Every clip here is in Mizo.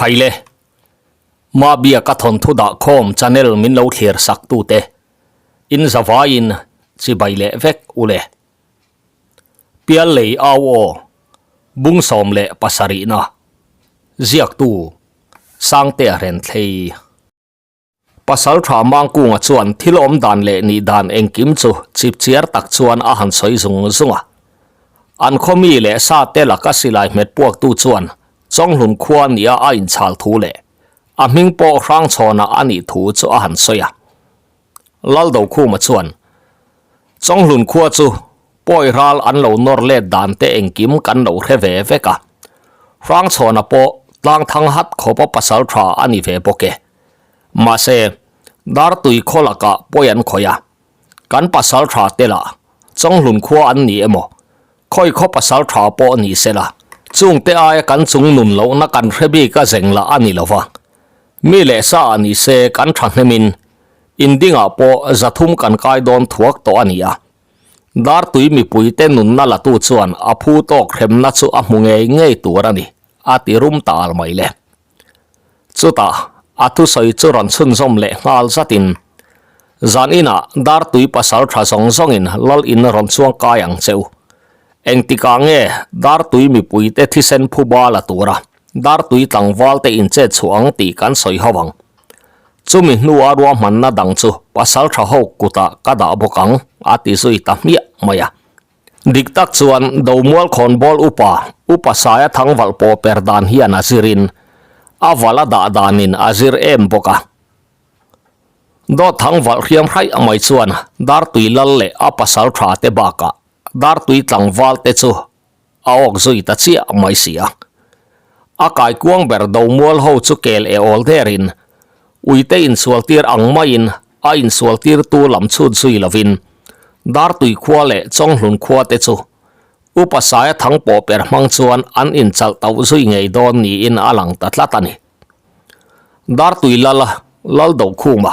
Khaile, Mabia ka thawnthu dah khawm channel min lo thlir sak tute in zavaiin chibai leh vek ule. Piallei au aw, bung 17na, ziaktu Sangtea Renthlei. Pasal tha Mangkunga chuan thil awm dan leh nih dan engkim chu chipchiar tak chuan a han sawi zung zung a. An khaw mi leh sa te laka silai hmet puaktu chuan Chawnghlun khua nia a inchhal thu leh a hming pawh Hrangchhawnah a nih thu chu a han sawi a. Laldokhuma chuan Chawnghlun khua chu pawi ral an lo nawr let dan te engkim kan lo hre ve vek a. Hrangchhawna pawh tlangthang hat khawpa pasal tha a ni ve bawk e. Mahse, Dartui khaw lakah pawi an khawih a, kan pasal tha te lah Chawnghlun khua an ni emaw, khawi khaw pasal tha pawh ni se la, chungte aia kan chung nun lohna kan hre bik a zeng lah a ni lo va. Mi leh sa ah ni se kan tha hnemin indingah pawh 300 kan kai dawn thuak tawh a ni a. Dartui mipuite nunna latu chuan a phu tawk hremna chu a hmu ngei ngei tur a ni, a ti rum ta al mai le. Chutah a thusawi chu rawn chhunzawm leh nghal zatin, Zan inah Dartui pasal tha zawng zawngin lal in rawn chuang kai ang che u. Engtikah nge Dartui mipuite thisen phuba la tura Dartui tlangvalte in chet chhuah ang tih kan sawi ho ang. Chumi hnua ruahmanna dang chu pasal tha ho kutah ka dah bawk ang, a ti zui ta hmiah mai a. Dik tak chuan Domual khawnbawl upa, Upa Saia Thangvalh pawh per dan hian a zirin a val a dah danin a zir em bawk a. Dawt Thangvalh hriam hraih mai chuan Dartui lal leh a pasal tha te bakah Dartui tlangval te chu a awk zui ta chiah mai si a. A kaikuang ber Domual ho chu kel e awl derin Uite insualtir ang maiin a insualtirtu lam chhut zui lovin Dartui khua leh Chawnghlun khua te chu Upa Saia thang pawh per hmang chuan an inchalh tauh zui ngei dawn niin a lang ta tlat a ni. Dartui lal Laldokhuma,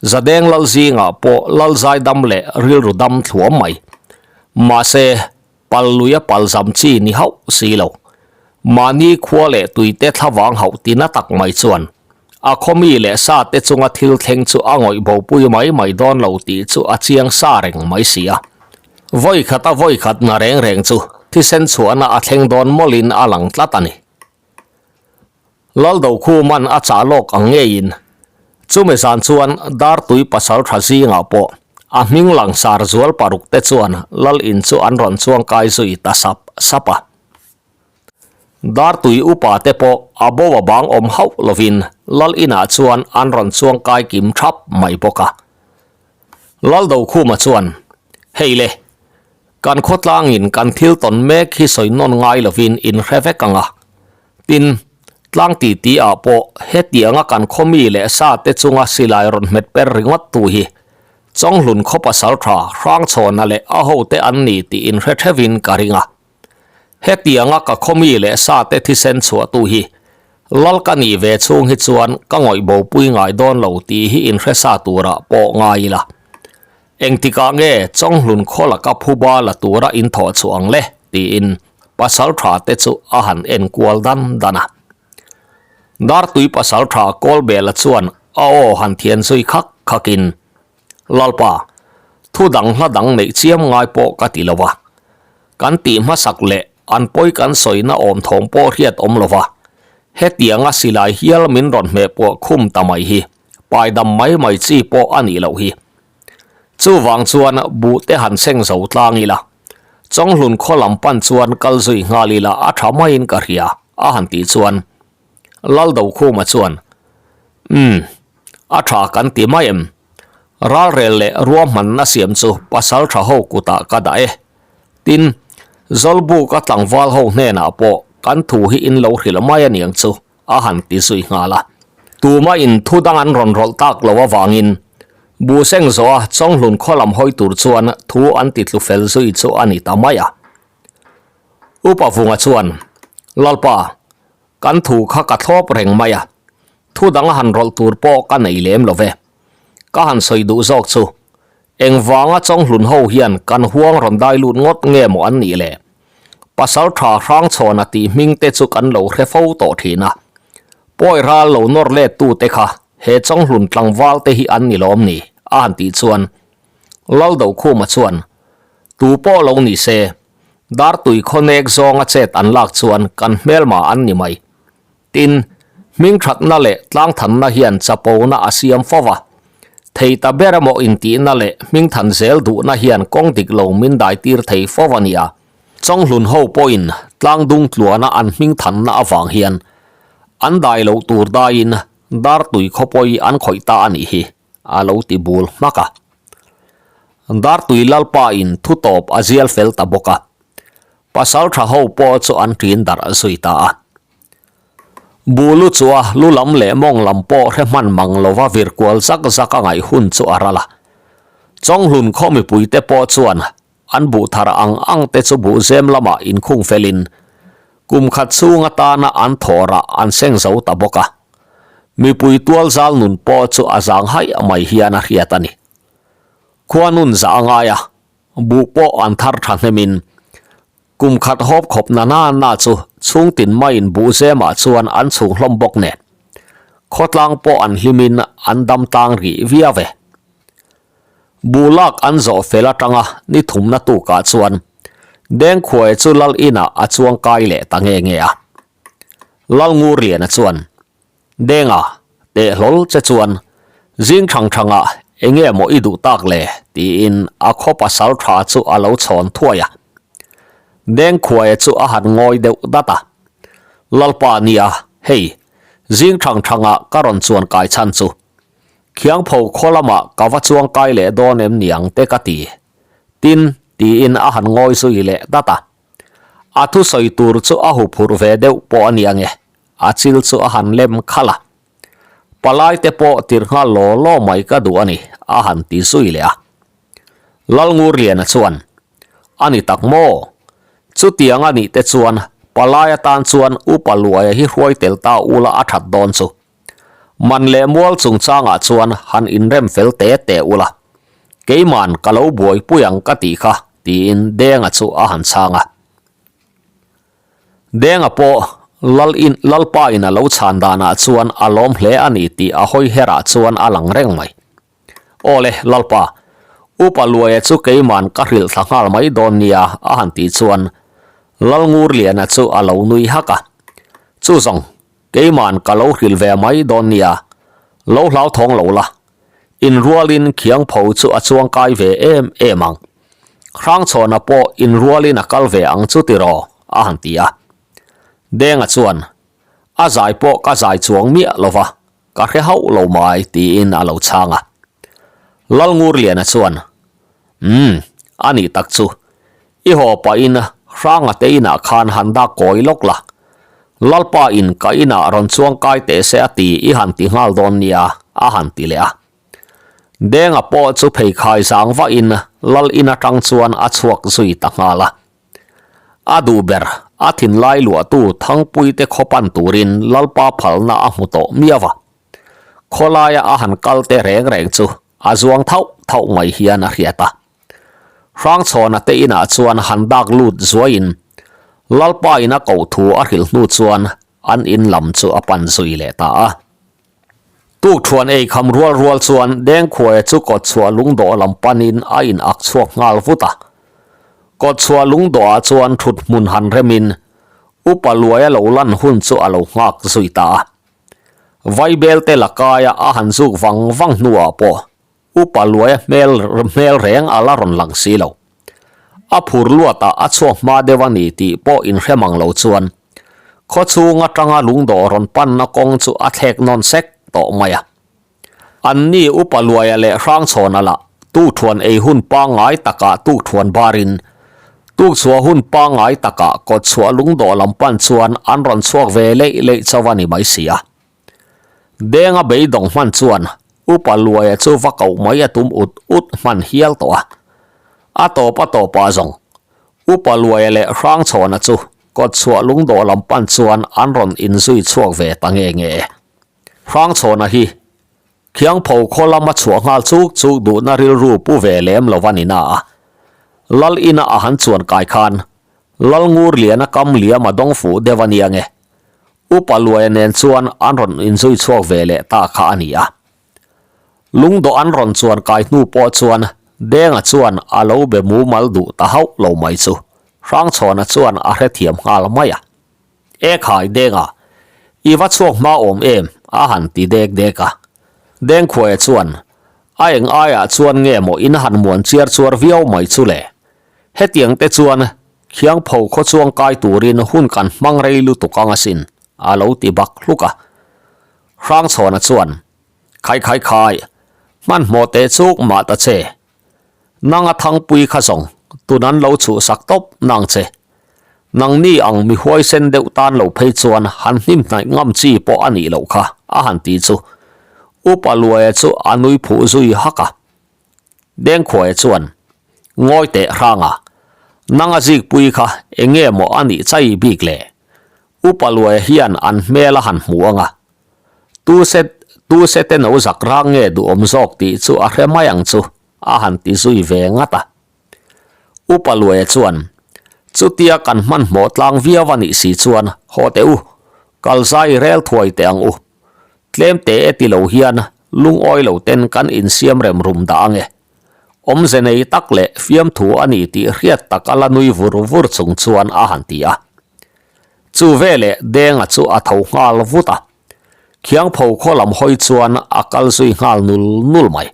Zadeng lal zingah pawh lal zaidam leh rilru dam thluam mai. Mahse, pal luia pal zam chi ni hauh si lo. Mahni khua leh tuite thlavang hauh tina tak mai chuan a khawmi leh sa te chunga thil thleng chu a ngawih bopui mai mai dawn lo tih chu a chiang sa reng mai si a. Vawi khat a vawi khat na reng reng chu thisen chhuahna a thleng dawn mawlhin a lang tlat a ni. Laldokhum-an a chah lawk ang ngeiin chumi zan chuan Dartui pasal tha zingah pawh a hming langsar zual paruk te chuan Lal in chu an rawn chuang kai zui ta sap sap a. Dartui upa te pawh a bo a bang awm hauh lovin Lal inah chuan an rawn chuang kai kim thap mai bawk a. Laldokhuma chuan, Hei le, kan khawtlangin kan thil tawn mek hi sawi nawn ngai lovin in hre vek ang a. Tin, tlang ti ti ah pawh hetianga kan khawmi leh sa te chunga silai rawn hmet per ringawt tu hi Chawnghlun khaw pasal tha Hrangchhawna leh a hote an ni tih in hre theuhin ka ring a. Hetianga ka khawmi leh sa te thisen chhuah tu hi Lal ka nih ve chhung hi chuan ka ngawih bopui ngai dawn lo tih hi in hre sa turah pawh ngai ila. Engtikah nge Chawnghlun khaw laka phuba la tura in thawh chhuah ang le? tiin pasal tha te chu a han en kual dan dan a. Dartui pasal tha Kawlbela chuan a aw han thian zui khak khakin, Lalpa, thu dang hla dang neih chiam ngai pawh ka ti lo va. Kan tih hmasak leh an pawi kan sawina awm thawm pawh hriat awm lo va. Hetianga silai hial min rawn hmeh puah khum ta mai hi paidam mai mai chi pawh a nih loh hi. Chuvang chuan buh te han seng zo tlang ila, Chawnghlun khaw lam pan chuan kal zui nghal ila a tha maiin ka hria, a han tih chuan Laldokhuma chuan, Umm, a tha kan ti mai em? Ralrel leh ruahmanna siam chu pasal tha ho kutah ka dah e. Tin, Zawlbuk a tlangval ho hnenah pawh kan thu hi in lo hrilh mai aniang chu, a han ti zui nghal a. Tuma in thu dang an rawn rawlh tak lo avangin bu seng zawha Chawnghlun khaw lam hawi tur chuan thu an ti tlu fel zui chu a ni ta mai a. Upa Vunga chuan, Lalpa, kan thu kha ka thlawp reng mai a, thu dang a han rawlh tur pawh ka nei lem lo ve. Ka han sawi duh zawk chu, engvanga Chawnghlun ho hian kan huang rawn dai lut ngawt nge maw an nih le? Pasal tha Hrangchhawna tih hming te chu kan lo hre fo tawh thin a. Pawi ral lo nawr let tute kha he Chawnghlun tlangval te hi an ni lawm ni? a han tih chuan Laldokhuma chuan, Tu pawh lo ni se, Dartui khawnek zawnga chet an lak chuan kan hmelma an ni mai. Tin, hmingthatna leh tlangthanna hian chapona a siam fo va. Thei ta ber emaw intihna leh hmingthan zel duhna hian kawng dik lo min daitir thei fo a nia. Chawnghlun ho pawhin tlangdung tluana an hmingthanna avang hian an dai loh tur daiin Dartui khawpawi an khawih ta a nih hi, a lo ti bul hmak a. Dartui Lalpa in thutawp a zial fel ta bawk a. Pasal tha ho pawh chu an ṭin darh zui ta a. Bulu chu a lu lam leh mawng lam pawh hre hman mang lova vir kual zak zak a ngaih hun chu a ral a. Chawnghlun khaw mipuite pawh chuan an buh thar ang ang te chu buh zem lamah inkhung felin kum khat chhung atana an thawhrah an seng zo ta bawk a. Mipui tual zal nun pawh chu a zang haih mai hian a hriat a ni. Khua nun zah a ngai a, buh pawh an thar tha hnemin Kum khat hawp khawp na na na chu chhungtin maiin buh zemah chuan an chhung hlawm bawk nen. Khawtlang pawh an hlimin an dam tlang rih viau e. Buh lak an zawh fel atanga ni thumna tukah chuan Dengkhuaia chu Lal inah a chuang kai leh ta nge nge a. Lal Ngurliana chuan Denga, teh hlawl che chuan zing thang thangah eng nge maw i duh tak le? tiin a khaw pasal tha chu a lo chhawn thuai a. Dengkhuaia chu a han ngawi deuh dat a. Lalpa nia, hei, zing thang thangah ka rawn chuan kai chhan chu. Khiangpho khaw lamah ka va chuang kai leh dawn em niang te ka ti. Tin, tiin a han ngawi zui leh dat a. A thusawi tur chu a huphurh ve deuh pawh a nia nge. A chil chu a han lem khalh a. Palai te pawh tir nghal law law mai ka duh a ni, a han ti zui leh a. Lalngurliana chuan, A ni tak maw? Chutiang a nih te chuan palai atan chuan Upa Luaia hi hruai tel ta ula a that dawn chu. Man leh mual chungchangah chuan han inrem fel te te ula. Keiman ka lo buaipui ang ka tih kha, tiin Denga chu a han chhang a. Denga pawh Lal in Lalpa in a lo chhan danah chuan a lawm hle a ni tih a hawi herah chuan a lang reng mai. Aw le, Lalpa, Upa Luaia chu keiman ka hrilh thla nghal mai dawn nia a han tih chuan Lal Ngurliana chu a lo nui hak a. Chu zawng, keiman ka lo hrilh ve mai dawn nia, lo hlauthawng lo la, inrualin khiangpho chu a chuangkai ve em em ang. Hrangchhawna pawh inrualin a kal ve ang chu tiraw? a han ti a. Denga chuan, A zai pawh ka zai chuang miah lo va, ka hre hauh lo mai tiin a lo chhang a. Lalngurliana chuan, Umm, a nih tak chu. I haw pahin Hranga te inah khan han dak kawi lawk la. Lalpa in ka inah rawn chuang kai teh se a ti i han ti nghal dawn nia, a han ti leh a. Denga pawh chu pheikhai zang vahin lal in atang chuan a chhuak zui ta nghal a. A duh ber, a thinlai luahtu Thangpuite khaw pan turin Lalpa phalna a hmu tawh miau a. Khawlaia a han kal te reng reng chu a zuang thauh thauh mai hian a hriat a. Hrangchhawna te inah chuan han dak lut zuaiin Lalpa in a koh thu a hrilh hnu chuan an in lam chu a pan zui leh ta a. Tukṭhuan ei kham rual rual chuan Dengkhuaia chu kawtchhuah lungdawh lam panin a in ak chhuak nghal vut a. Kawtchhuah lungdawhah chuan ṭhut hmun han remin Upa Luaia lo lan hun chu a lo nghak zui ta a. Vaibelte lakaia a han zuk vang vang hnuah pawh Upa Luaia hmel hmel reng a la rawn lang si lo. A phur luatah a chhuak hma deuh a ni tih pawh inhre mang lo chuan khaw chhung atanga lungdawh rawn panna kawng chu a thlek nawn sek tawh mai a. Anni Upa Luaia leh Hrangchhawna lah tukṭhuan ei hun pangngai takah tukṭhuan barin tukchhuah hun pangngai takah kawtchhuah lungdawh lam pan chuan an rawn chhuak ve leih leih chauh a ni mai si a. Denga beidawng hman chuan Upa Luaia chu va koh mai a tum ut ut hman hial tawh a. A tawp a tawpah zawng Upa Luaia leh Hrangchhawna chu kawtchhuah lungdawh lam pan chuan an rawn inzui chhuak ve ta nge nge e. Hrangchhawna hi Khiangpho khaw lama chhuah nghal chuk chuk duhna rilru pu ve lem lo a ni na a. Lal ina a han chuan kai khan Lalngurliana kam liam a dawng fuh deuh a nia nge. Upa Luaia nen chuan an rawn inzui chhuak ve leh ta kha a ni a. Lungdawh an rawn chuan kai hnu pawh chuan Denga chuan a lo be mumal duh ta hauh lo mai chu Hrangchhawna chuan a hrethiam nghal mai a. E khai Denga, i va chhuak hma awm em? a han ti dek dek a. Dengkhuaia chuan, A eng aiah chuan nge maw in han muan chiar chuar viau mai chu le? Hetiang te chuan Khiangpho khaw chuang kai turin hun kan hmang rei lutuk ang asin, a lo ti bak hluk a. Hrangchhawna chuan, Khai khai khai, hmanhmawh teh chuk mah ta che. Nang a thangpui kha zawng, tun an lo chhuhsak tawp nang che. Nangni ang mi huaisen deuh tan lo phei chuan han hnim hnaih ngam chi pawh a nih loh kha, a han ti chu. Upa Luaia chu a nui phuh zui hak a. Dengkhuaia chuan, Ngawi teh hranga, nang a zikpui kha eng nge maw a nih chai bik le? Upa Luaia hian an hmel a han hmu ang a, tu se tu se te no zak rang nge duhawm zawk tih chu a hre mai ang chu, a han ti zui ve ngat a. Upa Luaia chuan, Chutia kan hmanhmawh tlang viau a nih si chuan haw teh u, kal zai rel thuai teh ang u. Tlem te e ti lo hian lungawi lo ten kan insiam rem rum dah ange. Awmze nei tak leh fiamthu a ni tih hriat tak a la nui vur vur chung chuan a han ti a. Chu veleh Denga chu a tho nghal vut a. Khiangpho khaw lam hawi chuan a kal zui nghal nul nul mai.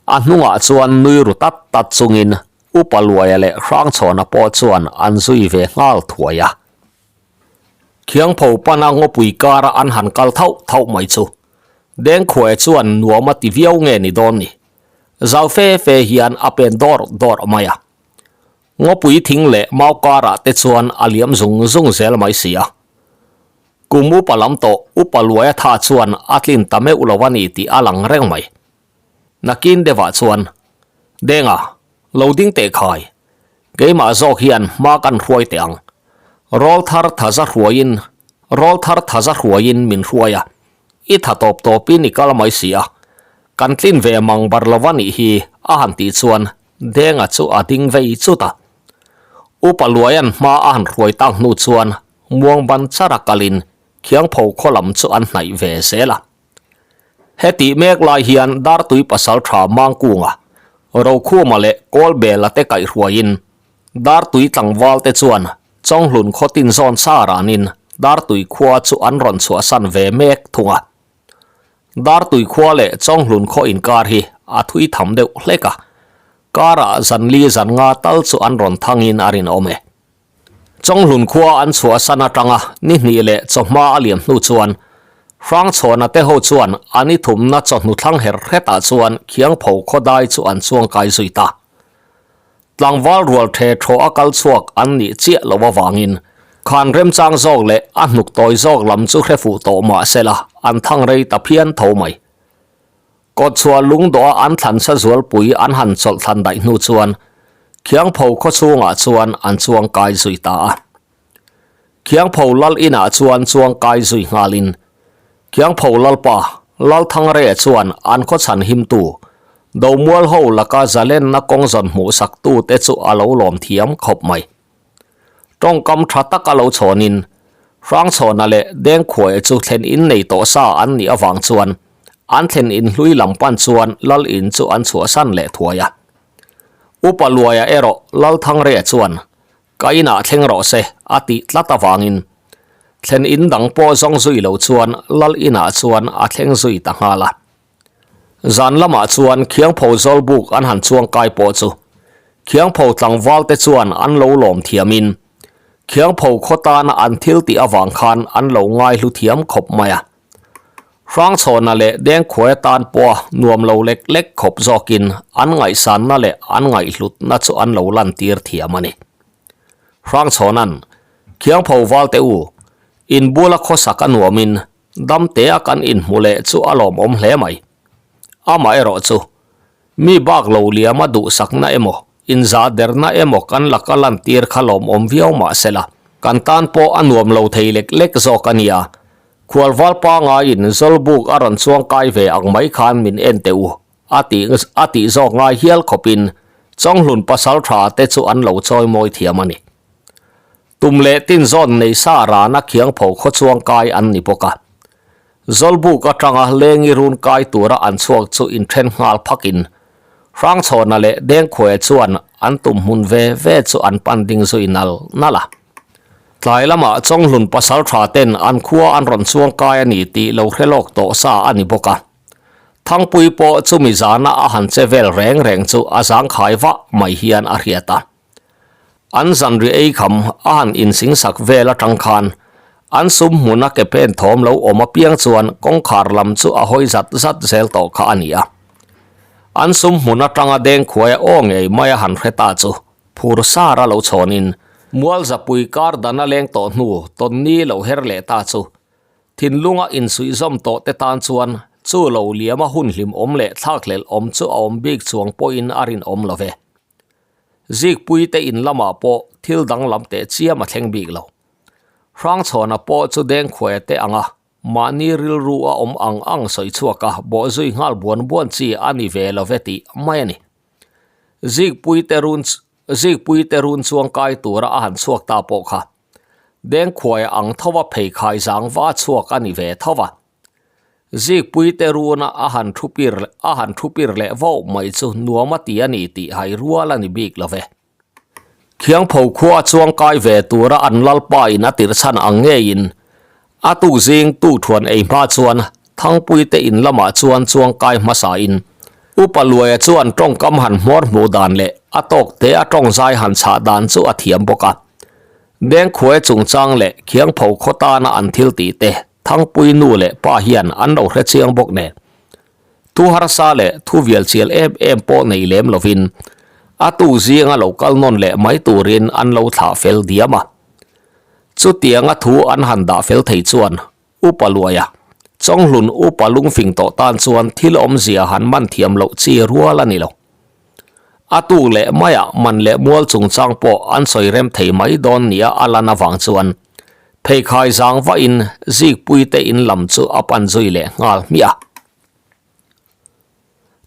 A hnungah chuan nui ru tat tat chungin Upa Luaia leh Hrangchhawna pawh chuan an zui ve nghal thuai a. Khiangpho pana ngawpui kara an han kal thauh thauh mai chu Dengkhuaia chuan nuam a ti viau nge ni dawn ni. Zau fe fe hian a pen dawr dawr mai a. Ngawpui thing leh mau karah te chuan a liam zung zung zel mai si a. Kum upa lam tawh upa luaia tha chuan a tlin ta meuh lo a ni tih a lang reng mai. Nakin deuhah chuan, Denga, lo ding teh khai. Keimah zawk hian hma kan hruai teh ang. Rawl thar thaza hruaiin, rawl thar thaza hruaiin min hruai a. I tha tawp tawpin i kal mai si a. Kan tlin ve mang bar lo a nih hi, a han tih chuan Denga chu a ding vei chut a. Upa Luaia'n hma a han hruai tak hnu chuan muangban chara kalin Khiangpho khaw lam chu an hnaih ve zel a. Hetih mek lai hian Dartui Pasaltha Mangkunga, Rokhuma leh Kawlbela te kaihhruaiin Dartui tlangval te chuan Chawnghlun khaw tin zawn sa ranin Dartui khua chu an rawn chhuahsan ve mek thung a. Dartui khua leh Chawnghlun khaw inkar hi a thui tham deuh hlek a, karah zanli zan nga tal chu an rawn thangin a rinawm e. Chawnghlun khua an chhuahsan atanga ni hnih leh chawhma a liam hnu chuan Hrangchhawna te ho chuan an i thumna chawhnu thlang her hretah chuan Khiangpho khawdai chu an chuangkai zui ta. Tlangval rual the thaw a kal chhuak an nih chiah lo avangin khan remchang zawk leh a hnuk tawi zawk lam chu hre fuh tawh mah sela an thang rei ta phian tho mai. Kawtchhuah lungdawha an thlansa zualpui an han chawlh thlan daih hnu chuan Khiangpho khaw chhungah chuan an chuang kai zui ta a. Khiangpho lal inah chuan chuang kai zui nghalin Khiangpho lalpa Lalthangrea chuan an khaw chhan himtu Domual ho laka zalenna kawng zawn hmuhsaktute chu a lo lawm thiam khawp mai. Tawngkam tha taka lo chhawnin, Hrangchhawna leh Dengkhuaia chu thlen in nei tawh sa an nih avang chuan an thlen in hlui lam pan chuan Lal in chu an chhuahsan leh thuai a. Upa Luaia erawh Lalthangrea chuan, Ka inah thleng rawh se a tih tlat avangin thlen in dang pawh zawng zui lo chuan Lal inah chuan a thleng zui ta nghal a. Zan lamah chuan Khiangpho Zawlbuk an han chuang kai pawh chu Khiangpho tlangval te chuan an lo lawm thiamin Khiangpho khaw tana an thil tih avang khan an lo ngai hlu thiam khawp mai a. Hrangchhawna leh Dengkhuaia tan pawha nuam lo lek lek khawp zawkin an ngaihsanna leh an ngaihhlutna chu an lo lantir thiam a ni. Hrangchhawna'n, Khiangpho valte u, in bula khawsak a nuamin Damtea kan inhmu leh chu a lawmawm hle mai. Amaherawh chu, mi bak lo liama duhsakna emaw, inzahderna emaw kan laka lantir kha lawmawm viau mah sela, kan tan pawh a nuam lo thei lek lek zawk a nia. Khualval pangaiin Zawlbuk a rawn chuang kai ve ang mai khan min en teh u, a tih a tih zawk ngai hial khawpin Chawnghlun pasal tha te chu an lo chawimawi thiam a ni. Tum leh tin zawn nei sa rana khiangpho khaw chuang kai an ni bawk a. Zawlbuk atanga lengi run kai tura an chhuak chu inthen nghal phakin Hrangchhawna leh Dengkhuaia chuan an tum hmun ve ve chu an pan ding zui nal nal a. Tlai lamah Chawnghlun pasal tha ten an khua an rawn chuang kai a ni tih lo hre lawk tawh sa a ni bawk a. Thangpui pawh chumi zana a han che vel reng reng chu a zangkhai vah mai hian a hriat a. An zanri ei kham a han insing sak vel atang khan an sum hmuna ke pen thawm lo awm apiang chuan kawngkhar lam chu a hawi zat zat zel tawh kha a ni a. An sum hmun atanga dengkhuaia aw ngei mai a han hre ta chu phur sar a lo chhawnin Mualzapui kar dan a leng tawh hnu tawnni lo her leh ta chu Thinlunga insuihzawm tawh te tan chuan chu lo liama hun hlim awm leh thlakhlelh awm chu a awm bik chuang pawhin a rinawm lo ve. Zikpui te in lamah pawh thil danglam teh chiam a thleng bik lo. Hrangchhawna pawh chu Dengkhuaia te anga mahni rilru a awm ang ang sawi chhuak a bawhzui nghal buan buan chi a ni ve lo ve tih mai a ni. Zikpui te run Zikpui te run chuang kai tura a han chhuak ta pawh kha Dengkhuaia ang thova pheikhai zang va chhuak a ni ve tho va. Zikpui te runa a han thu pir a han thu pir leh vauh mai chu nuam a ti a ni tih hai rual a ni bik lo ve. Khiangpho khua chuang kai ve tura an lalpa in a tirh chhan ang ngeiin a tuk zing tukthuan ei hma chuan Thangpui te in lamah chuan chuang kai hmasa in Upa Luaia chuan tawngkam han hmawr hmuh dan leh a tawk te a tawng zai han chhah dan chu a thiam bawk a. Dengkhuaia chungchang leh Khiangpho khaw tana an thil tih te Thangpui nu leh pa hian an lo hre chiang bawk nen. Thu harsa leh thu vial chial em em pawh nei lem lovin a tuk zinga lo kal nawn leh mai turin an lo thlah fel diam a. Chutianga thu an han dah fel thei chuan Upa Luaia, Chawnghlun Upa lungfing tawh tan chuan thil awmzia han man thiam loh chi rual a ni lo. A tuk leh maiah man leh mual chungchang pawh an sawi rem thei mai dawn nia a lan avang chuan pheikhai zang vahin Zikpui te in lam chu a pan zui leh nghal hmiah a.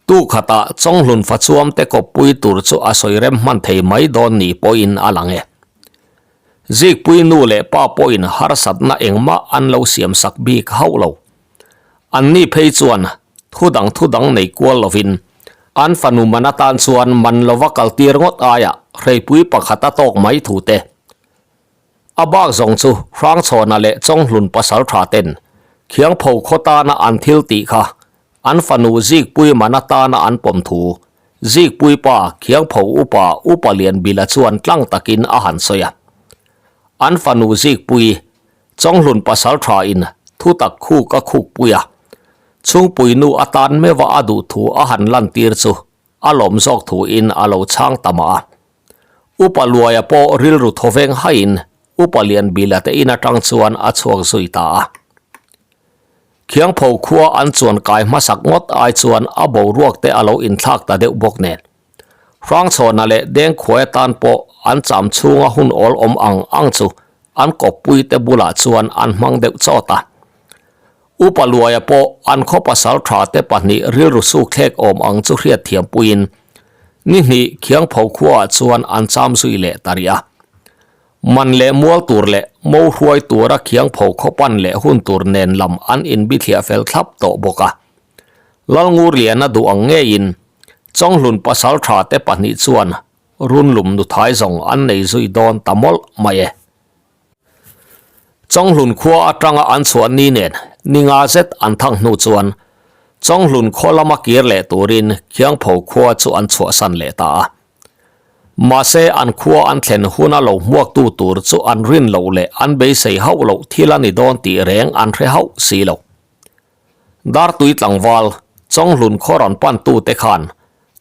Tuk khatah Chawnghlun fachuam te kawppui tur chu a sawi rem hman thei mai dawn ni pawhin a lang e. Zikpui nu leh pa pawhin harsatna engmah an lo siamsak bik hauh lo. Anni phei chuan thu dang thu dang nei kual lovin an fanu man atan chuan man lova kaltir ngawt aiah hreipui pakhat a tawk mai thu te. A bak zawng chu Hrangchhawna leh Chawnghlun pasal tha ten Khiangpho khaw tana an thil tih kha an fanu Zikpui man atana an pawm thu Zikpui pa Khiangpho upa Upa Lianbila chuan tlang takin a han sawi a. An fanu Zikpui Chawnghlun pasal tha in thu tak khuk a khuk pui a, chhungpui nu atan meuha a duh thu a han lantir chu a lawm zawk thu in a lo chhang ta mah a. Upa Luaia pawh rilru thawveng haiin Upa Lianbila te in atang chuan a chhuak zui ta a. Khiangpho khua an chuan kai hmasak ngawt ai chuan a boruak te a lo inthlak ta deuh bawk nen. Hrangchhawna leh Dengkhuaia tan pawh an cham chhunga hun awl awm ang ang chu an kawppui te bulah chuan an hmang deuh chawt a. Upa Luaia pawh an khaw pasal tha te pahnih rilru suk thlek awm ang chu hriat thiam puiin ni hnih Khiangpho khuaah chuan an cham zui leh ta rih a. Man leh mual tur leh mo hruai tura Khiangpho khaw pan leh hun tur nen lam an inbithliah fel thlap tawh bawk a. Lalngurliana duh ang ngeiin Chawnghlun pasal tha te pahnih chuan Runlum nuthai zawng an nei zui dawn ta mawlh mai e. Chawnghlun khua atanga an chhuah ni nen ni nga zet an thang hnu chuan Chawnghlun khaw lama kir leh turin Khiangpho khua chu an chhuahsan leh ta a. Mahse an khua an thlen huna lo hmuaktu tur chu an rin loh leh an beisei hauh loh thil a ni dawn tih reng an hre hauh si lo. Dartui tlangval, Chawnghlun khaw rawn pantute khan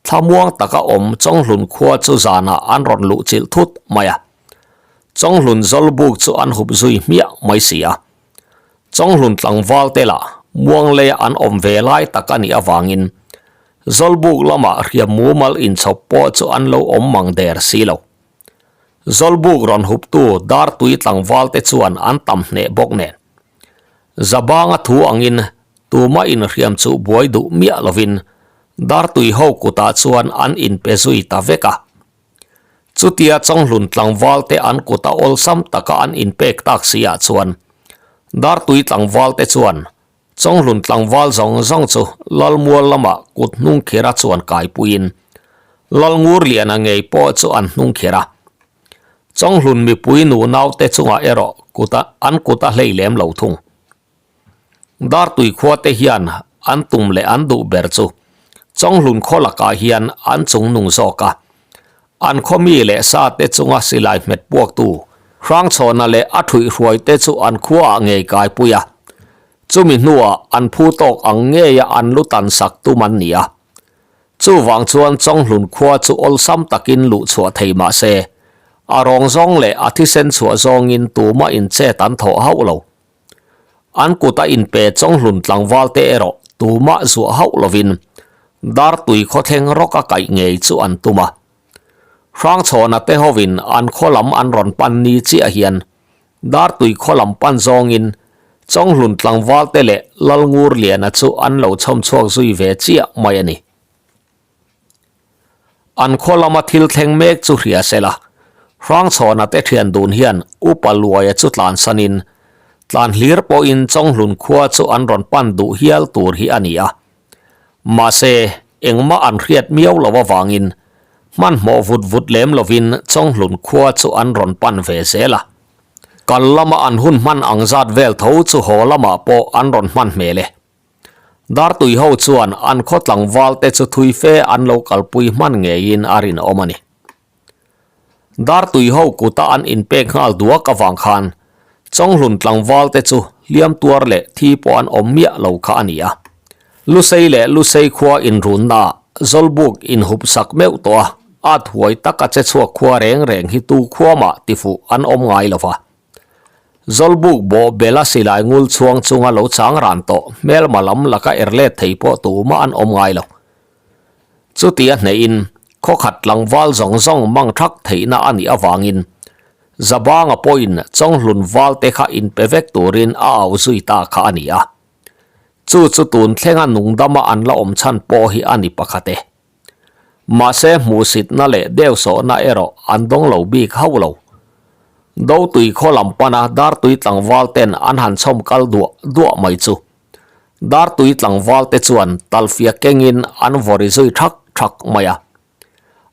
thlamuang taka awm Chawnghlun khua chu zanah an rawn luh chilh thut mai a. Chawnghlun zawlbuk chu an hup zui hmiah mai si a. Chawnghlun tlangval te lah muangleia an awm ve lai tak a nih avangin zawlbuk lamah hriam mumal inchhawp pawh chu an lo awm mang der si lo. Zawlbuk rawn huptu Dartui tlangval te chuan an tam hneh bawk nen. Zabanga thu angin tuma inhriam chu buai duh miah lovin Dartui ho kutah chuan an inpe zui ta vek a. Chutia Chawnghlun tlangval te an kuta awlsam taka an inpek tak si ah chuan Dartui tlangval te chuan Chawnghlun tlangval zawng zawng chu Lalmual lamah kut hnung khira chuan kaipuiin Lalngurliana ngei pawh chu an hnung khir a. Chawnghlun mipui nu naute chungah erawh kuta an kut a hlei lem lo thung. Dartui khua te hian an tum leh an duh ber chu Chawnghlun khaw lakah hian an chung nung zawk a. An khaw mi leh sa te chunga silai hmet puaktu Hrangchhawna leh a thuihhruai te chu an khuaah ngei kaipui a. Chumi hnuah an phu tawk ang ngeia an lu tan sak tum an ni a. Chuvang chuan Chawnghlun khua chu awlsam takin luh chhuah thei mah se, a rawng zawng leh a thisen chhuah zawngin tumah in chet an thawh hauh lo. An kut a inpe Chawnghlun tlangval te erawh tumah zuah hauh lovin Dartui khawthleng rawk a kaih ngei chu an tum a. Hrangchhawna te hovin an khaw lam an rawn pan ni chiah hian Dartui khaw lam pan zawngin Chawnghlun tlangval te leh Lalngurliana chu an lo chhawm chhuak zui ve chiah mai a ni. An khaw lama thil thleng mek chu hria se la, Hrangchhawna te thian dun hian Upa Luaia chu tlansanin tlan hlir pawhin Chawnghlun khua chu an rawn pan duh hial tur hi a ni a. Mahse, engmah an hriat miau lo avangin hmanhmawh vut vut lem lovin Chawnghlun khua chu an rawn pan ve zel a. Kal lama an hun hman ang zat vel tho chu haw lamah pawh an rawn hman hmel e. Dartui ho chuan an khaw tlangval te chu thui fe an lo kalpui hman ngeiin a rinawm a ni. Dartui ho kuta an inpek nghal duak avang khan Chawnghlun tlangval te chu hliam tuar leh thi pawh an awm miah lo kha a ni a. Lusei leh Lusei khua inrunna Zawlbuk inhup sak meuh tawh a, at huai taka che chhuak khua reng reng hi tu khua mah tifuh an awm ngai lo va. Zawlbuk bawh bela silai ngul chhuang chunga lo chang ran tawh hmelma lam laka er let thei pawh tumah an awm ngai lo. Chuti a hnehin khawkhat tlangval zawng zawng mang thak theihna a nih avangin Zabanga pawhin Chawnghlun valte kha inpe vek turin a au zui ta kha a ni a. Chu chu tun thlenga nungdama an la awm chhan pawh hi a ni pakhat e. Mahse hmuhsitna leh deusawhna erawh an dawng lo bik hauh lo. Dotui khaw lam pana Dartui tlangval ten an han chhawm kal duah duah mai chu. Dartui tlangval te chuan talfiah kengin an vawri zui thak thak mai a.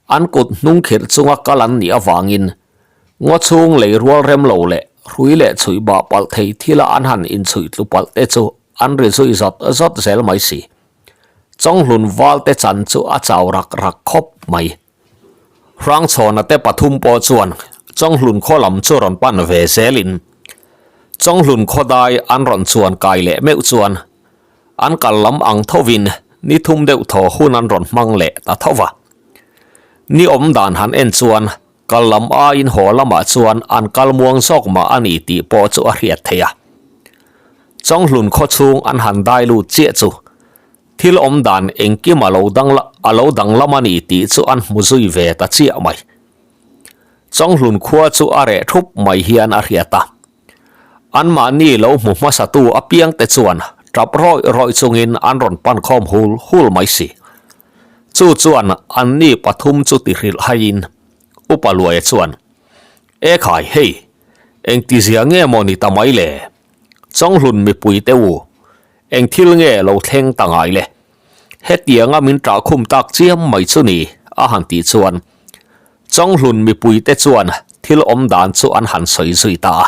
An kut hnung khirh chunga kal an nih avangin ngaw chhung lei rual rem lo leh hrui leh chhuih bah palh thei thila an han inchhuih tlu palh te chu an ri zui zawt zawt zel mai si. Chawnghlun val te chan chu a chau rak rak khawp mai. Hrangchhawna te pathum pawh chuan Chawnghlun khaw lam chu rawn pan ve zelin Chawnghlun khaw dai an rawn chuan kai leh meuh chuan an kal lam ang thovin ni thum deuh thaw hun an rawn hmang leh ta tho va. Ni awm dan han en chuan kal lam aiin haw lamah chuan an kal muang zawk mah a ni tih pawh chu a hriat theih a. Chawnghlun khaw chhung an han dai lut chiah chu thil awm dan engkim a lo dang a lo danglam a ni tih chu an hmu zui ve ta chiah mai. Chawnghlun khua chu a reh thup mai hian a hriat a. Anmahni lo hmu hmasatu apiangte chuan tap rawih rawih chungin an rawn pan khawm hul hul mai si. Chu chuan anni pathum chu ti hrilh haiin Upa Luaia chuan, Ekhai hei, engtizia nge maw ni ta mai le? Chawnghlun mipui te u, eng thil nge lo thleng ta ngai le? Hetianga min ṭah khum tak chiam mai chu ni, a han tih chuan Chawnghlun mipui te chuan thil awm dan chu an han sawi zui ta a.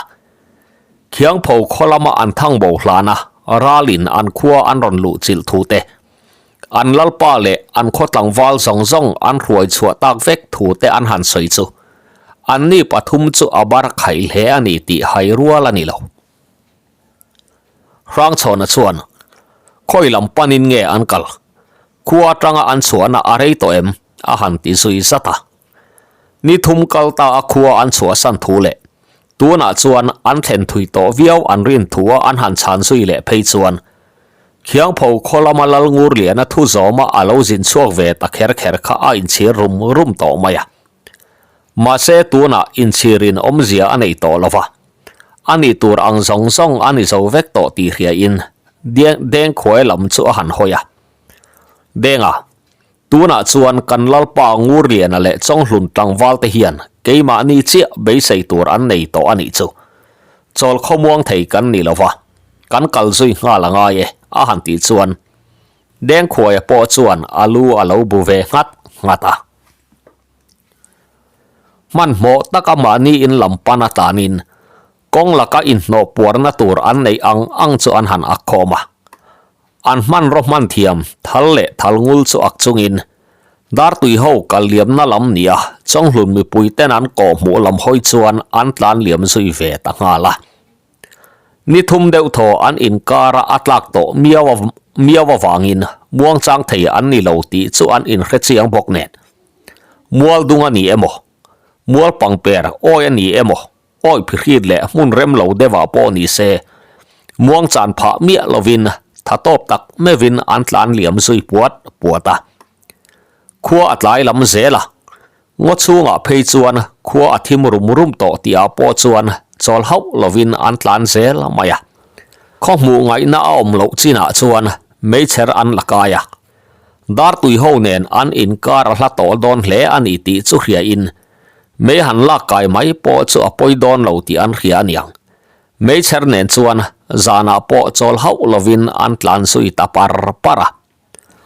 Khiangpho khaw lama an thang bo hlan a, ralin an khua an rawn luh chilh thu te, an lalpa leh an khaw tlangval zawng zawng an hruai chhuah tak vek thu te an han sawi chu anni pathum chu a bar khaih hle a ni tih hai rual a ni lo. Hrangchhawna chuan, Khawi lam panin nge an kal? Khua atanga an chhuahna a rei tawh em? a han ti zui zat a. Ni thum kal ta a khua an chhuahsan thu leh tunah chuan an thlen thui tawh viau an rin thua an han chhan zui leh phei chuan Khiangpho khaw lama Lalngurliana thu zawma a lo zin chhuak ve ta kher kher kha a inchhir rum rum tawh mai a. Mahse tunah inchhirin awmzia a nei tawh lo va, a nih tur ang zawng zawng a ni zo vek tawh tih hriain Dengkhuai lam chu a han hawi a. Denga. Tunah chuan kan Lalpa Ngurliana leh Chawnghlun tlangval te hian keimahni chiah beisei tur an nei tawh a nih chu. Chawl khawmuang thei kan ni lo va, kan kal zui nghal a ngai e, a han tih chuan Dengkhuaia pawh chuan a lu a lo bu ve nghat nghat a. Hmanhmawh taka mahni in lam pan a tlanin kawng laka inhnawh puarna tur an neih ang ang chu an han ak khawm a. An hmanraw hman thiam thal leh thal ngul chu ak chungin Dartui ho kal liamna lam nia Chawnghlun mipui ten an kawh hmuh lam hawi chuan an tlan liam zui ve ta nghal a. Ni thum deuh thaw an inkara a tlak tawh miau miau avangin muangchang thei an ni lo tih chu an inhre chiang bawk nen. Mual dung a ni emaw, mual pangper awi a ni emaw, awi phihrit leh hmun rem lo deuhah pawh ni se, muangchan phah miah lovin tha tawp tak meuhin an tlan liam zui puat puat a. Khua a tlai lam zel a, Ngaw chhungah phei chuan khua a thim rum rum tawh tihah pawh chuan chawl hauh lovin an tlan zel mai a. Khaw hmuh ngaihna a awm loh chinah chuan meichher an la kai a. Dartui ho nen an inkar a hla tawh dawn hle a ni tih chu hriain mei han lak kai mai pawh chu a pawi dawn lo tih an hria aniang. Meichher nen chuan zanah pawh chawl hauh lovin an tlan zui ta par par a.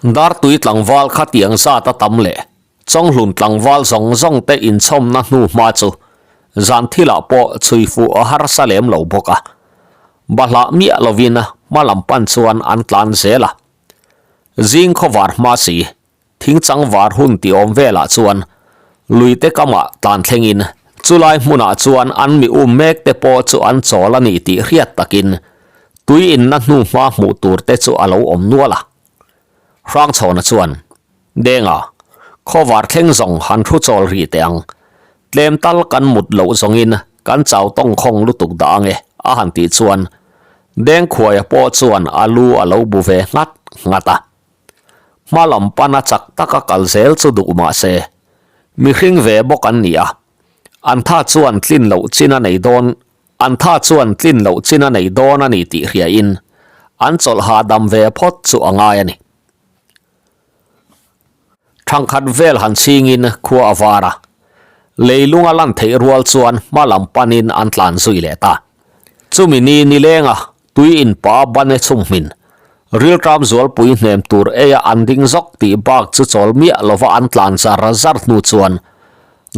Dartui tlangval khatiang zat a tam leh Chawnghlun tlangval zawng zawng te inchhawmna hnu hma chu zan thilah pawh chhui fuh a harsa lem lo bawk a. Bahlah miah lovin hma lam pan chuan an tlan zel a. Zing khawvar hma si, thingchang var hun ti awm velah chuan luite kamah tlan thlengin chulai hmunah chuan an mi um mek te pawh chu an chawl a ni tih hriat takin tui inna hnu hma hmuh tur te chu a lo awm nual a. Hrangchhawna chuan Denga, khawvar thleng zawng han thu chawl rih teh ang. Tlem tal kan mut loh zawngin kan chau tawng khawng lutuk dah ange, a han tih chuan Dengkhuaia pawh chuan a lu a lo bu ve nghat nghat a. Hma lam pana chak taka kal zel chu duh mah se, mihring ve bawk an ni a, an tha chuan tlin loh chin a nei dawn, an tha chuan tlin loh chin a nei dawn a ni tih hriain an chawlh hahdam ve phawt chu a ngai a ni. Thangkhat vel han chhingin khua a var a, leilunga lan theih rual chuan hma lam panin an tlan zui leh ta. Chumi ni nilenga tui inpa bane chhumhmin, rilṭam zualpui hnem tur eia an ding zawk tih bak chu chawl miah lova an tlan zar zar hnu chuan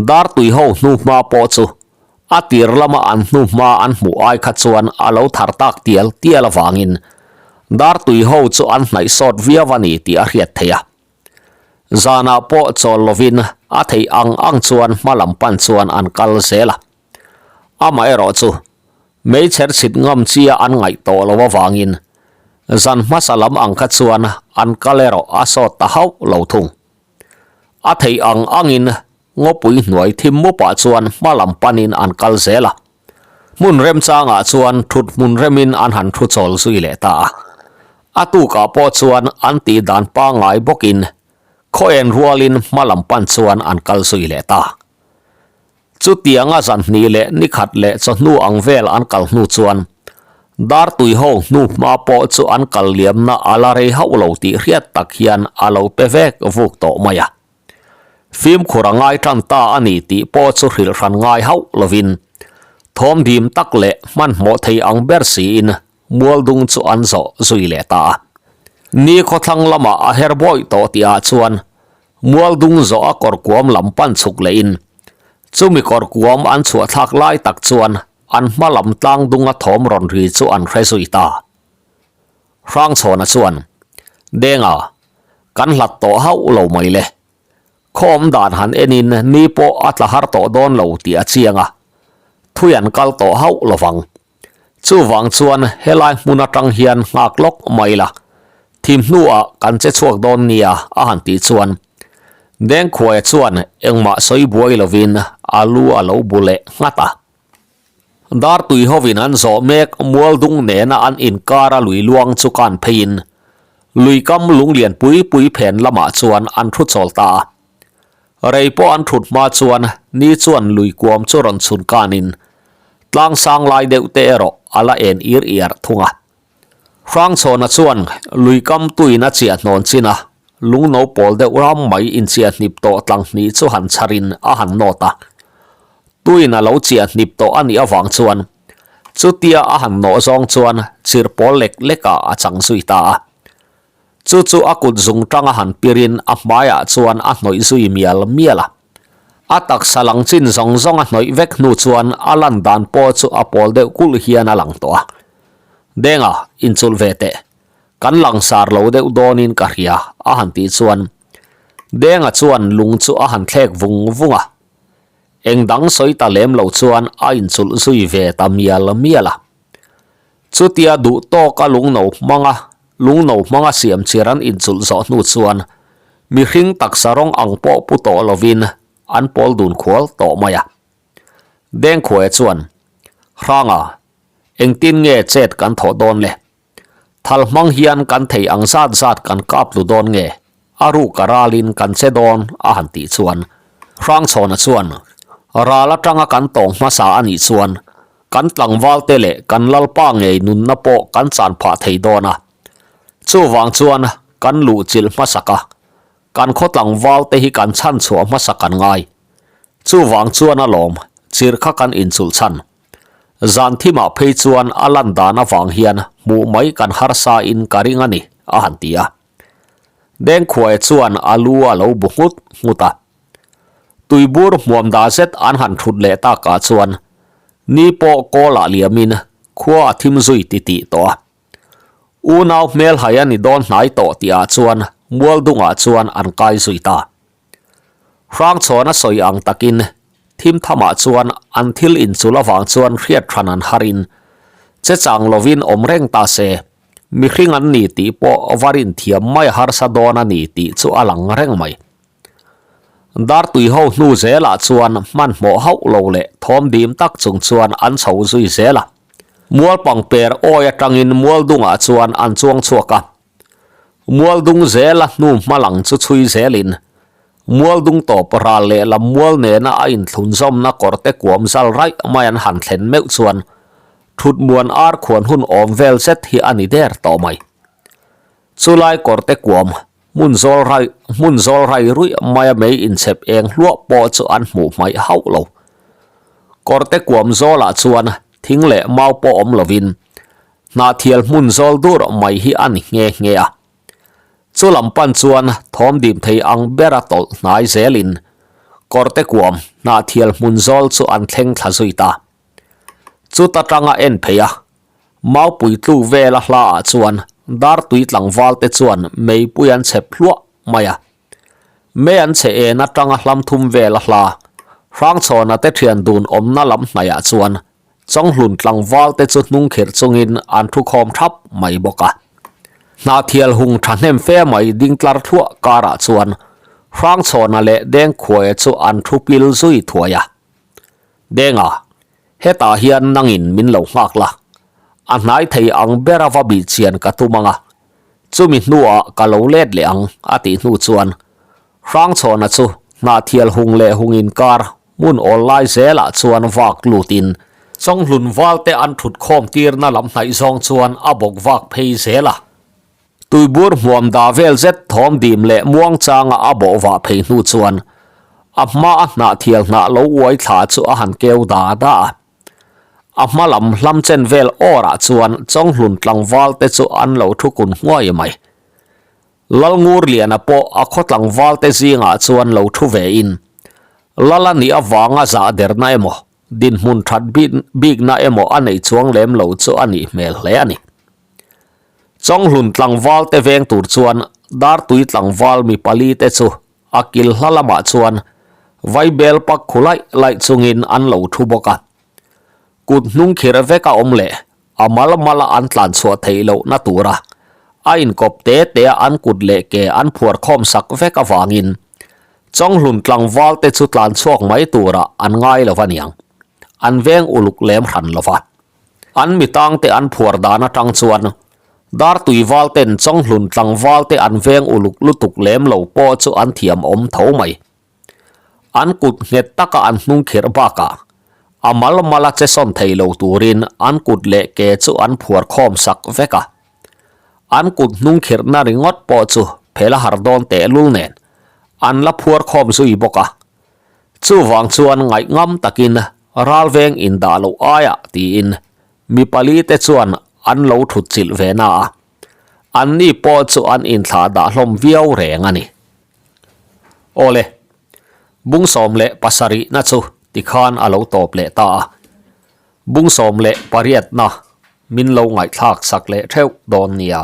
dar tui ho hnu hma pawh chu a tir lama an hnu hma an hmuh ai kha chuan a lo thar tak tial tial avangin dar tui ho chu an hnaih sawt viau a ni tih a hriat theih a. Zanah pawh chawl lovin a theih ang ang chuan hma lam pan chuan an kal zel a. Amaherawh chu meichher chhit ngam chia an ngaih tawh lo avangin zan hmasa lam ang kha chuan an kal erawh a sawt ta hauh lo thung. A theih ang angin Ngawpui hnuai thim mupah chuan hma lam panin an kal zel a. Hmun remchangah chuan thut hmun remin an han thu chawl zui leh ta a. A tukah pawh chuan an tih dan pangngai bawkin khaw en rualin hma lam pan chuan an kal zui leh ta. Chutianga zan hnih leh ni khat leh chawhnu ang vel an kal hnu chuan Dartui ho hnu hma pawh chu an kal liamna a la rei hauh lo tih hriat tak hian a lo pe vek vuk tawh mai a. Fimkhur a ngai tan ta a ni tih pawh chu hrilh hran ngai hauh lovin thawm dim tak leh hmanhmawh thei ang ber siin mualdung chu an zawh zui leh ta a. Ni khawthlang lamah a her bawih tawh tihah chuan mualdung zawh a kawrkuam lam pan chhuk lehin chumi kawrkuam an chhuah thlak lai tak chuan an hma lam tlangdunga thawm rawn ri chu an hre zui ta. Hrangchhawna chuan, Denga, kan hlat tawh hauh lo mai le. Khawm dan han enin ni pawh a tla har tawh dawn lo tih a chiang a, thui an kal tawh hauh lo vang. Chuvang chuan helai hmun atang hian nghak lawk mai la, thim hnuah kan che chhuak dawn nia a han tih chuan Dengkhuaia chuan engmah sawi buai lovin a lu a lo bu leh nghat a. Dartui hovin an zawh mek Mualdung nena an inkara lui luang chu kan pheiin lui kam lunglian pui pui phen lamah chuan an thu chawl ta a. Rei pawh an thut hma chuan ni chuan lui kuam chu rawn chhun kanin tlang sang lai deuh te erawh a la en ir iar thung a. Hrangchhawna chuan lui kam tuin a chiah hnawn chin a. Lungno pawl deuh ram mai inchiah hnip tawh tlang hnih chu han chharin a han nawt a. Tuin a lo chiah hnip tawh a nih avang chuan chutia a han nawh zawng chuan chirh pawl lek lekah a chang zui ta a. Chu chu a kut zung tanga han pirin a hmaiah chuan a hnawih zui mial mial a. A taksa lang chin zawng zawng a hnawih vek hnu chuan a lan dan pawh chu a pawl deuh kulh hian a lang tawh a. Denga, inchulh ve teh. Kan langsar lo deuh dawnin ka hria, a han tih chuan Denga chuan lung chu a han thlek vung vung a. Eng dang sawi ta lem lo chuan a inchulh zui ve ta mial mial a. Chutia duh tawka lungno hmanga lungno hmanga siam chir an inchulh zawh hnu chuan mihring taksa rawng ang pawh pu tawh lovin an pawl dun khual tawh mai a. Dengkhuaia chuan, Hranga, engtin nge chet kan thawh dawn le? Thal hmang hian kan thei ang zat zat kan kap tlu dawn nge? A ruk a ralin kan che dawn a han tih chuan Hrangchhawna chuan ral atanga kan tawng hmasa a nih chuan kan tlangvalte leh kan lalpa ngei nunna pawh kan chan phah thei dawn a. Chuvang chuan kan luh chilh hmasak a, kan khaw tlangvalte hi kan chhan chhuah hmasa kan ngai. Chuvang chuan a lawm chirh kha kan inchulh chhan. Zan thimah phei chuan a lan dan avang hian hmuh mai kan harsa in ka ring a ni, a han ti a. Dengkhuaia chuan a lu a lo bu nghut nghut a. Tuibur hmuam dah zet an han thut leh takah chuan ni pawh kawlah liamin khua a thim zui titih tawh a. Unau hmelhai a ni dawn hnai tawh tihah chuan Mualdungah chuan an kai zui ta. Hrangchhawn a sawi ang takin thim thamah chuan an thil inchul avang chuan hriat hran an harin che chang lovin awm reng ta se, mihring an ni tih pawh va rin thiam mai harsa dawn a ni tih chu a lang reng mai. Dartui ho hnu zelah chuan hmanhmawh hauh lo leh thawm dim tak chung chuan an chho zui zel a. Mualpang per awi atangin Mualdungah chuan an chuang chhuak a. Mualdung zela hnu hma lang chu chhui zelin Mualdung tawp ral leh lam mual nena a inthlunzawmna kawrte kuam zal raih mai an han thlen meuh chuan thutmuan ar khuan hun awm vel zet hi a ni der tawh mai. Chulai kawrte kuam hmun zawl raih hmun zawl rai ruih maia mei inchhep eng hluah pawh chu an hmuh hmaih hauh lo. Kawrte kuam zawlah chuan thing leh mau pawh awm lovin Hnahthial hmun zawl dur mai hi a ni nghe nghe a. Chu lam pan chuan thawm dim thei ang bera tawlh hnai zelin kawrte kuam hnahthial hmun zawl chu an thleng thla zui ta. Chuta tanga en phei a, maupui tluk vela hlaah chuan dartui tlangvalte chuan meipui an chhep hluah mai a. Mei an chhe en atanga hlam thum vela hla Hrangchhawna te thian dun awmna lam hnaihah chuan Chawnghlun tlangval te chu hnung khirh chungin an thu khawm thap mai bawk a. Hnahthial hung thahnem fe mai ding tlar thluah karah chuan Hrangchhawna leh Dengkhuaia chu an thu pil zui thuai a. Denga, hetah hian nangin min lo nghak la. A hnai thei ang bera va bih chian ka tum ang a. Chumi hnuah ka lo let leh ang a tih hnu chuan Hrangchhawna chu Hnahthial hung leh hung inkar Hmun awl lai zelah chuan vak lutin Chawnghlun valte an thut khawm tirna lam hnaih zawng chuan a bawk vak phei zel a. Tuibur hmuam dah vel zet thawm dim leh muang changa a bawh vah phei hnu chuan a hma a hnahthial hnah lo uai thla chu a han keu da da a. A hma lam hlam chen vel awrah chuan Chawnghlun tlangval te chu an lo thu kun nghuai mai. Lalngurliana pawh a khaw tlangvalte zingah chuan lo thu vein, Lala nih avanga zah derna emaw, dinhmun that bikna emaw a nei chuang lem lo chu a nih hmel hle a ni. Chawnghlun tlangvalte veng tur chuan Dartui tlangval mi pali te chu a kil hla lamah chuan vaibel pak khu laih laih chungin an lo thu bawk a. Kut hnung khirh vek a awm leh A mal mala an tlan chhuah theih lohna tura a inkawp te tea an kut leh ke an phuar khawm sak vek avangin Chawnghlun tlangval te chu tlan chhuak mai turah an ngai lo a niang. An veng uluk lem hran lo va. An mitang te an phuar dan atang chuan Dartui val ten Chawnghlun tlangval te an veng uluk lutuk lem lo pawh chu an thiam awm tho mai. An kut nghet taka an hnung khirh bakah a mal mala che sawn thei lo turin an kut leh ke chu an phuar khawm sak vek a. An kut hnung khirhna ringawt pawh chu Phel a har dawn tehlul nen an la phuar khawm zui bawk a. Chuvang chuan ngaihngam takin ralveng indah loh aiah tiin mi pali te chuan an lo thut chilh ve na a, anni pawh chu an inthlah dah hlawm viau reng a ni. Awle, bung 17 na chu tikhan a lo tawp leh ta a, bung 18 na min lo ngaihthlak sak leh theuh dawn nia.